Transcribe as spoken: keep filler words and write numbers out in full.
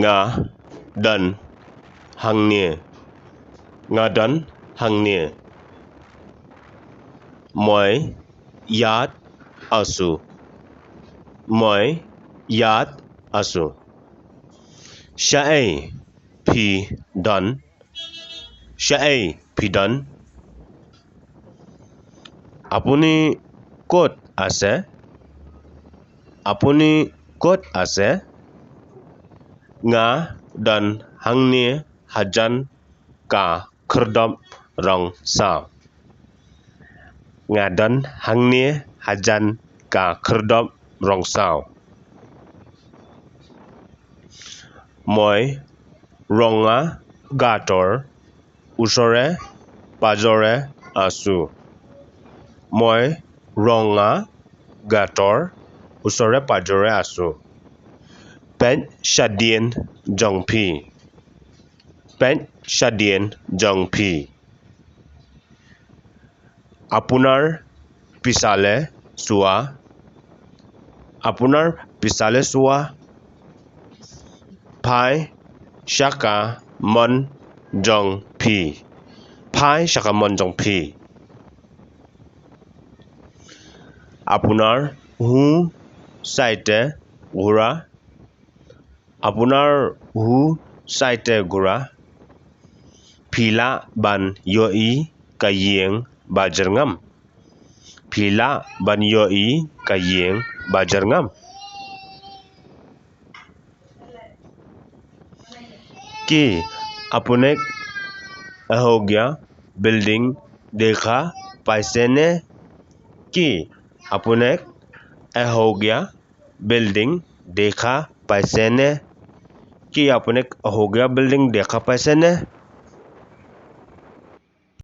Nga don hangne. Nga don hangne. Moi ïaid asu. Moi ïaid asu. Shaei phi don? Shaei phi don? Apuni kot ase? Apuni kot ase? Nga don hangne hajan ka khyrdop rong saw. Nga don hangne hajan ka khyrdop rong saw. Moi rong nga gator usore pajore asu. Moi rong nga gator usore pajore asu. Peit shadien jong phi. Peit shadien jong phi. Apunar pisale sua. Apunar pisale sua. Phai sha ka mon jong phi. Phai sha ka mon jong phi. Apunar hu saite gura. Apunar hu saite gura. Phi lah ban ïohi ka ïing ba jyrngam. Phi lah ban ïohi ka ïing ba jyrngam. Ki apunek ahogia building dekha paisene. Ki apunek ahogia building dekha paisene. Ki apunek ahogia building dekha paisene.